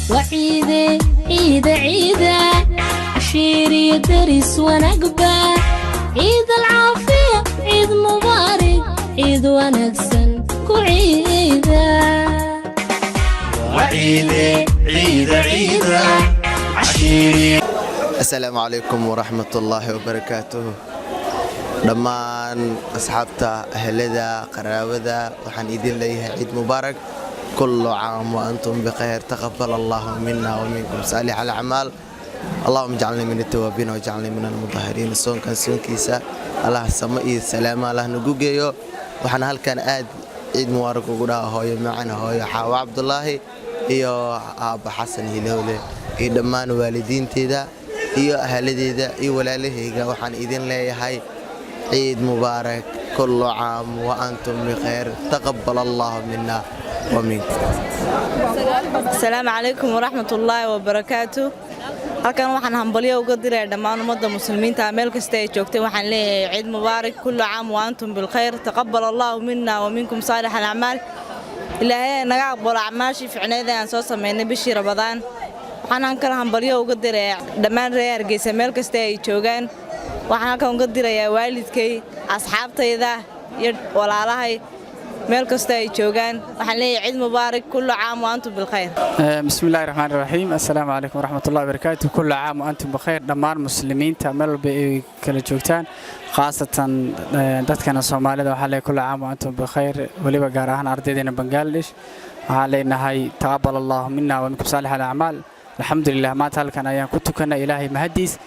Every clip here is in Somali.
Waciide ciida ciida, cashiiriyo deris wanaagba. Ciid alcaafiya, ciid mubaarig, ciid wanaagsan ku ciida. Waciide ciida ciida cashiiri. Asalaamu calaykum waraxmatullaahi wabarakaatuh. Dhammaan asxaabta, ahlada, qaraabada, waxaan idin leeyahay ciid mubaarak. Kullu caam wa antum bikhayr. Taqabal allahu mina wa minkum saalix alacmaal. Allahuma jacalnii min altawaabiin wajcalnii min almudahiriin. Soonkan soonkiisa Allah samo iyo salaamo Allah nagu geeyo. Waxaan halkan aad ciid mubaarak ugu dhaha hooyo macan, hooyo Xaawo Cabdulaahi iyo aabba Xasan Hilowle iyo dhammaan waalidiinteeda iyo ahaladeeda iyo walaalahayga. Waxaan idin leeyahay ciid mubaarak. Kullu caam wa antum bikhayr. Taqabal allahu mina wa minkum. Asalaamu calaykum waraxmatullaahi wabarakaatu. Halkan waxaan hambalyo uga diraya dhammaan ummadda muslimiinta meel kasta ay joogteen. Waxaan leeyahay ciid mubaarak. Kullu caam wa antum bilkhayr. Taqabal allahu mina wa minkum saalix alacmaal. Ilaahay naga aqbalo acmaashii ficneed ee aan soo samaynay bishii Ramadaan. Waxaan halkan hambalyo uga dirayaa dhammaan reer Hargeysa meel kasta ay joogaan. Waxaan halkan uga dirayaa waalidkay, asxaabtayda iyo walaalahay meel kasta ay joogaan. Waxaan leeyahay ciid mubaarak. Kullu caam wa antum bilkhayr. Bismi illahi raxmaan raxiim. Assalaamu calaykum waraxmatullahi wabarakaatu. Kullu caam wa antum bikhayr. Dhammaan muslimiinta meel walba ay kala joogtaan, khaasatan dadkana Soomaalida, waxaa leeyahay kullu caam wa antum bikhayr. Weliba gaar ahaan ardaydeena Bangladesh waxaan leenahay taqabal allahu mina wa minkum saalix alacmaal. Alxamdulilah, maanta halkan ayaan ku tukanay, Ilaahay mahadiis,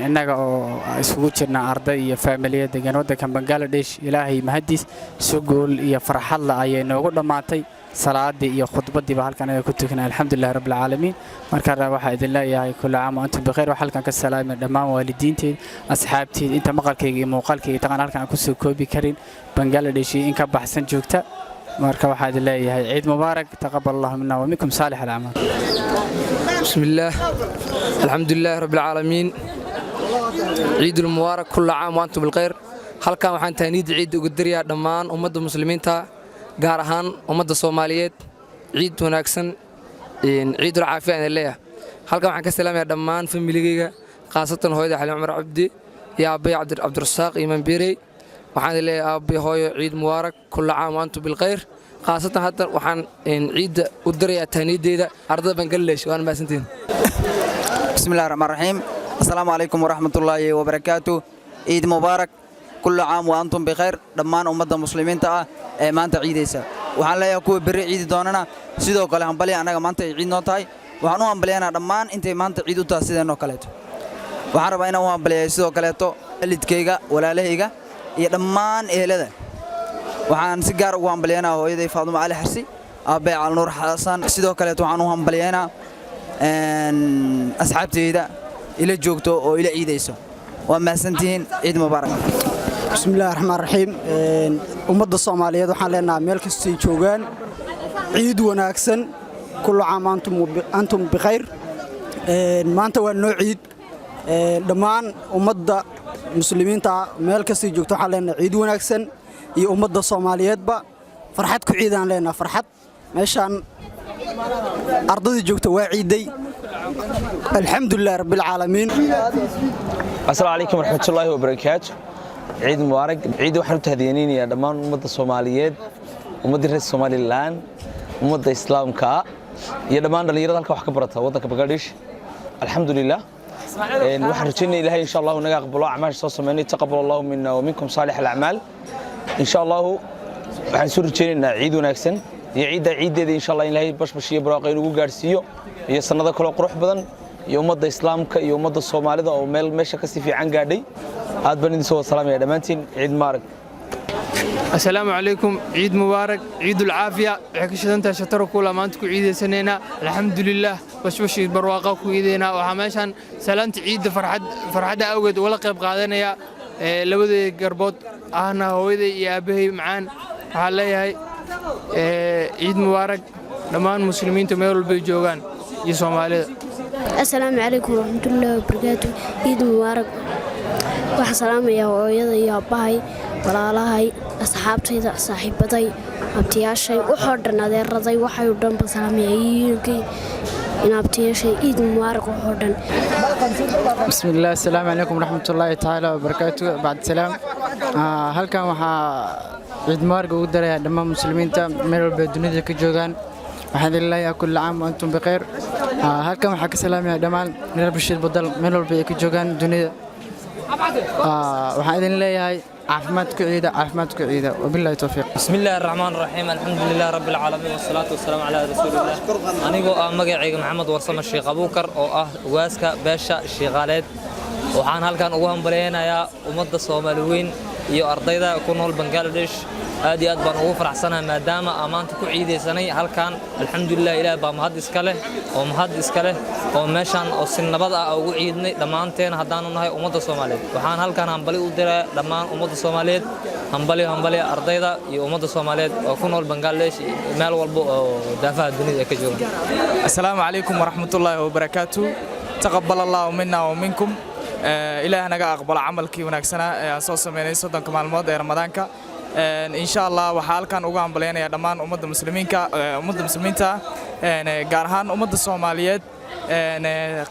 innaga oo isugu jirna arday iyo faamiliya degan waddanka Bangladesh. Ilaahay mahadiis, si guul iyo farxadla ayay noogu dhammaatay. Salaadii iyo khudbadiiba halkan ayaan ku tukanay, alxamdulilah rabbilcaalamiin. Markaana waxaa idin leeyahay kullu caam wa antum bikhayr. Waxaa halkan ka salaamay dhammaan waalidiinteed, asxaabteed, inta maqalkayga iyo muuqaalkayga taqaan halkan aan kusoo koobi karin, Bangladesh iyo in ka baxsan joogta. Marka waxaa idin leeyahay ciid mubaarak. Taqabal allahu mina wa minkum saalix alacmaal. بسم الله، الحمد لله رب العالمين. عيد المبارك، كل عام وأنتم بالخير. Halkan waxaan tahniyadda ciidda uga dirayaa dhammaan ummadda muslimiinta, gaar ahaan ummadda Soomaaliyeed. Ciid wanaagsan, ciidul caafiya aan leeyahay. Halkan waxaan ka salaamayaa dhammaan familigayga, khaasatan hooyada Xaliim Cumar Cabdi iyo aabbay Cabdirasaaq Iimaan Biirey. Waxaan leeyahay aabbay, hooyo, ciid mubaarak. Kullu caam wa antum bilkhayr. Khaasatan hadda waxaan ciidda u dirayaa tahniyaddeeda ardada Bangladesh. Waana mahadsantihin. بسم الله الرحمن الرحيم. السلام عليكم ورحمة الله وبركاته. عيد مبارك، كل عام وأنتم بخير. Dhammaan ummadda muslimiinta ah ee maanta ciidaysa waxaan leeyahay, kuwa berri ciidi doonana sidoo kale hambalya. Annaga maanta ay ciid noo tahay, waxaan u hambalyaynaa dhammaan intay maanta ciid u tahay sideenoo kaleeto. Waxaan rabaa inaan u hambaliyayo sidoo kaleeto waalidkayga, walaalahayga iyo dhammaan ehelada. Waxaan si gaar ugu hambalyaynaa hooyaday Faadumo Cali Xarsi, aabbay Calnuur Xasan. Sidoo kaleeto waxaan u hambalyaynaa asxaabtayda ila joogto oo ila ciidayso. Waa mahadsantihiin. Ciid mubaarak. Bismillahi raxmaan raxiim. Ummadda Soomaaliyeed waxaan leenahay meel kastay joogaan ciid wanaagsan. Kullu caam antum bikhayr. Maanta waa noo ciid. Dhammaan ummadda muslimiinta meel kastay joogto waxaan leenahay ciid wanaagsan, iyo ummadda Soomaaliyeedba farxad ku ciidaan leenahay. Farxad meeshaan ardadii joogta waa ciiday, alxamdulilah rabbilcaalamiin. Asalaamu calaykum waraxmatullaahi wabarakaatu. Ciid mubaarak. Ciid waxaan u tahdiyeynayaa dhammaan ummadda Soomaaliyeed, ummadda reer Somaliland, ummadda islaamka iyo dhammaan dhallinyarada halka wax ka barata waddanka Bangladesh. Alxamdulilah, waxaan rajaynaya Ilahay insha Allahu naga aqbalo acmaasha soo sameynay. Taqabal allahu mina wa minkum saalix alacmaal. Insha Allahu waxaan soo rajaynaynaa ciid wanaagsan iyo ciidda ciiddeeda insha Allah Ilaahay bashbash iyo barwaaqo inugu gaarsiiyo iyo sannado kaloo qurux badan, iyo ummadda islaamka iyo ummadda Soomaalida oo meel meesha kasii fiican gaadhay. Aad baan idin soo salaamaya dhammaantiin. Ciid mubaarak. Asalaamu calaykum. Ciid mubaarak, ciidul caafiya. Waxay ka shidan tahay shataro kula maanta ku ciidaysanaynaa, alxamdulilah, bashbash iyo barwaaqa ku ciidaynaa. Waxaa meeshaan salaanta ciidda farxad farxadda awgeed ugala qayb qaadanaya labaday garbood ahna hooyaday iyo aabbahay macaan. Waxaan leeyahay ciid mubaarak dhammaan muslimiinta meel walbay joogaan iyo Soomaalida. Asalaamu calaykum waraxmatullaahi wabarakaatu. Ciid mubaarak. Waxaan salaamayaa hooyada iyo aabbahay, walaalahay, asxaabtayda, saaxiibaday, abtiyaashay, waxoo dhan, adeeraday, waxay u dhan baan salaamaya, iinkay. Inaabtiyaashay, ciid mubaarak waxoo dhan. بسم الله، السلام عليكم ورحمة الله تعالى وبركاته. بعد سلام، halkan waxaa ciid mubaarak ugu darayaa dhammaan muslimiinta meel walba ay dunida ka joogaan. Waxaan idin leeyahay كل عام وأنتم بخير. Halkan waxaa ka salaamaya dhammaan reer Bashiir Badal meel walba ay ka joogaan dunida. Waxaan idin leeyahay caafimaad ku ciida, caafimaad ku ciida. وبالله التوفيق. بسم الله الرحمن الرحيم، الحمد لله رب العالمين، والصلاة والسلام على رسول الله. Anigoo ah magacayga Maxamed Warsame Sheekh Abuukar, oo ah ugaaska beesha Shiiqaaleed, waxaan halkan ugu hambalyaynayaa ummadda Soomaali weyn iyo ardayda ku nool Bangladesh. Aad iyo aad baan ugu faraxsanahay maadaama aan maanta ku ciidaysanay halkan. Alxamdulilah, Ilaah baa mahad iska leh oo mahad iska leh oo meeshan oo si nabad ah ugu ciidnay dhammaanteen haddaanu nahay ummadda Soomaaliyeed. Waxaan halkan hambali u diraa dhammaan ummadda Soomaaliyeed. Hambali, hambali ardayda iyo ummadda Soomaaliyeed oo ku nool Bangladesh, meel walba oo daafaha dunida ay ka joogaan. السلام عليكم ورحمة الله وبركاته، تقبل الله منا ومنكم. Ilaah naga aqbalo camalkii wanaagsanaa ee aan soo sameynay 30-ka maalmood ee Ramadaanka. Insha Allah waxaa halkan uga hambaleynayaa dhammaan ummadda muslimiinka, ummadda muslimiinta, gaar ahaan ummadda Soomaaliyeed,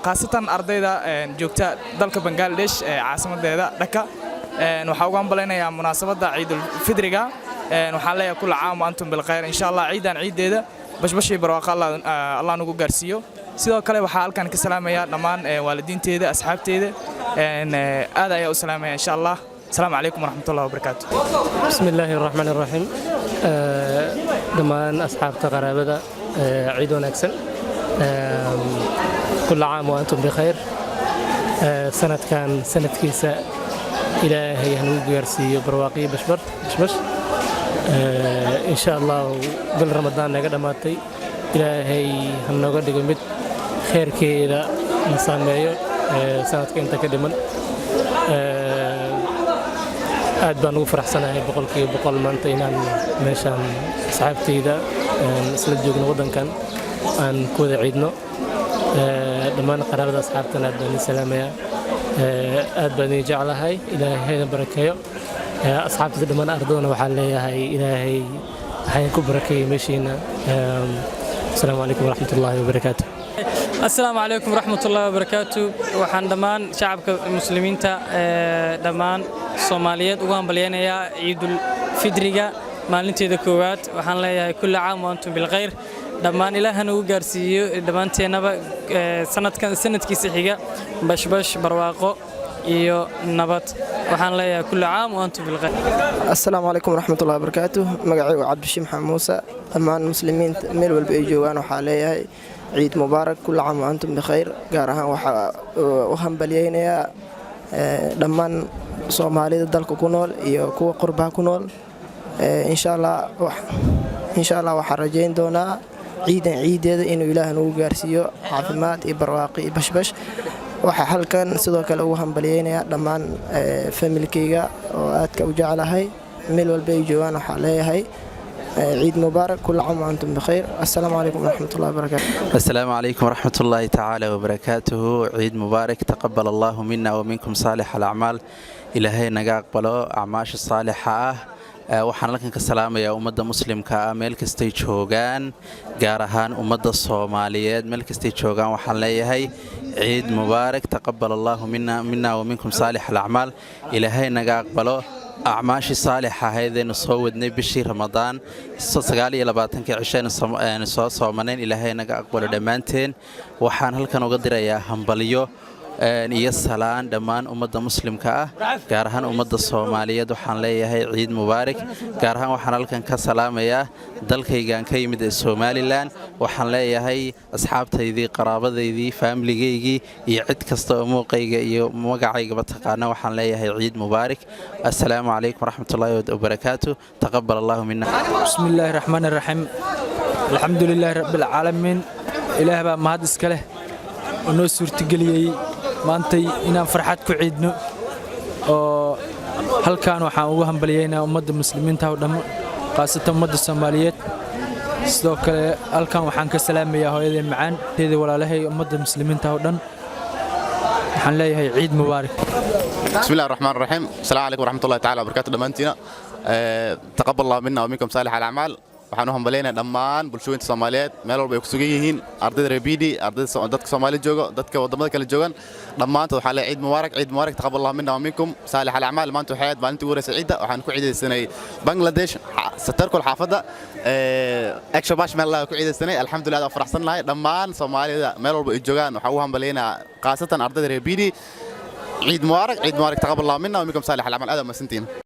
khaasatan ardayda joogta dalka Bangladesh ee caasimadeeda Dhaka. Waxaa uga hambaleynayaa munaasabadda Ciidul Fidriga. Waxaan leeyahay كل عام وأنتم بالخير. Insha Allah ciidan ciideeda bashbashii barwaaqo Allah nagu gaarsiiyo. Sidoo kale waxaa halkan ka salaamayaa dhammaan waalidiinteeda, asxaabteeda, aad ayaa u salaamaya insha Allah. Asalaamu calaykum waraxmatullahi wabarakaatu. بسم الله الرحمن الرحيم. Dhammaan asxaabta, qaraabada, ciid wanaagsan. كل عام وأنتم بخير. Sanadkan sanadkiisa Ilaahay hanagu gaarsiiyo barwaaqiyo bashbar bashbash insha Allah. Bil Ramadaan naga dhammaatay, Ilaahay ha nooga dhigo mid kheyrkeeda na saameeyo sanadka inta ka dhiman. Aad baan ugu faraxsanahay 100% maanta inaan meeshaan asxaabtayda isla joogno, waddankan aan ku wada ciidno. Dhammaan qaraabada, asxaabtana aad baan idin salaamayaa, aad baan idin jeclahay. Ilaahay hayna barakeeyo. Asxaabta dhammaan, ardadana waxaan leeyahay Ilaahay waxaan ku barakeeyey meeshiina. Asalaamu calaykum waraxmat ullaahi wabarakaatu. Asalaamu calaykum waraxmat ullaahi wabarakaatu. Waxaan dhammaan shacabka muslimiinta, dhammaan Soomaaliyeed ugu hambalyaynayaa Ciidul Fidriga maalinteeda koowaad. Waxaan leeyahay كل عام وأنتم بالخير. Dhammaan Ilaahana ugu gaarsiiyo dhammaanteennaba sanadkan sanadkiisa xiga bashbash, barwaaqo iyo nabad. Waxaan leeyahay كل عام وأنتم بالخير. Asalaamu calaykum waraxmatullahi wabarakaatu. Magacaygu Cabdibashiir Maxamed Muuse. Dhammaan muslimiinta meel walba ay joogaan waxaa leeyahay ciid mubaarak, كل عام وأنتم بخير. Gaar ahaan waxaa u hambalyeynayaa dhammaan Soomaalida dalka ku nool iyo kuwa qurbaha ku nool. Insha Allah waxaan rajayn doonaa ciidan ciideeda inuu Ilaah nagu gaarsiiyo caafimaad iyo barwaaqo iyo bashbash. Waxaa halkan sidoo kale ugu hambalyeynayaa dhammaan familkeyga oo aadka u jeclahay meel walba ay joogaan. Waxaa leeyahay ciid mubaarak, كل عام وأنتم بخير. Assalaamu calaykum waraxmatullahi wabarakaatu. السلام عليكم ورحمة الله تعالى وبركاته. عيد مبارك، تقبل الله منا ومنكم صالح الأعمال. Ilaahay naga aqbalo acmaasha saalixa ah. Waxaan halkan ka salaamayaa ummadda muslimka ah meel kastay joogaan, gaar ahaan ummadda Soomaaliyeed meel kastay joogaan. Waxaan leeyahay ciid mubaarak، تقبل الله منا ومنكم صالح الأعمال. Ilaahay naga aqbalo acmaashii saalixa ahaydaynu soo wadnay bishii Ramadaan, 29-kii cishaynu soo soomanayn. Ilaahay naga aqbalo dhammaanteen. Waxaan halkan uga dirayaa hambalyo iyo salaan dhammaan ummadda muslimka ah, gaar ahaan ummadda Soomaaliyeed. Waxaan leeyahay ciid mubaarak. Gaar ahaan waxaan halkan ka salaamayaa dalkaygaan ka yimid ee Somaliland. Waxaan leeyahay asxaabtaydii, qaraabadaydii, faamiligaygii iyo cid kasta oo muuqayga iyo magacaygaba taqaana, waxaan leeyahay ciid mubaarak. Assalaamu calaykum waraxmatullaahi wabarakaatu. تقبل الله منا. بسم الله الرحمن الرحيم، الحمد لله رب العالمين. Ilaah baa mahad iska leh oo noo suurtageliyey maantay inaan farxad ku ciidno. Oo halkan waxaan ugu hambalyeynaa ummadda muslimiinta oo dhammo, khaasatan ummadda Soomaaliyeed. Sidoo kale halkan waxaan ka salaamayaa hooyaday macaan, teeda, walaalahay, ummadda muslimiinta oo dhan. Waxaan leeyahay ciid mubaarak. بسم الله الرحمن الرحيم، السلام عليكم ورحمة الله تعالى وبركاته. Dhammaantiina، تقبل الله منا ومنكم صالح الأعمال. Waxaan u hambaleynayaa dhammaan bulshooyinka Soomaaliyeed meel walba ay ku sugan yihiin, ardayda reer BD, ardayda, dadka Soomaali jooga, dadka wadamada kale joogan, dhammaantood waxaa leeyahay ciid mubaarak, ciid mubaarak. Taqabbal Allahu minna wa minkum saalix alacmaal. Maanta waxay ahayd maalintii ugu horreysay ciidda. Waxaan ku ciidaysanay Bangladesh, Satarkul, xaafadda Ekshabash meel ku ciidaysanay. Alxamdulillah, aad faraxsan nahay. Dhammaan Soomaalida meel walba ay joogaan waxaan u hambaleynayaa, khaasatan ardayda reer BD, ciid mubaarak, ciid mubaarak. Taqabbal Allahu minna wa minkum saalix alacmaal. Aad mahadsantihiin.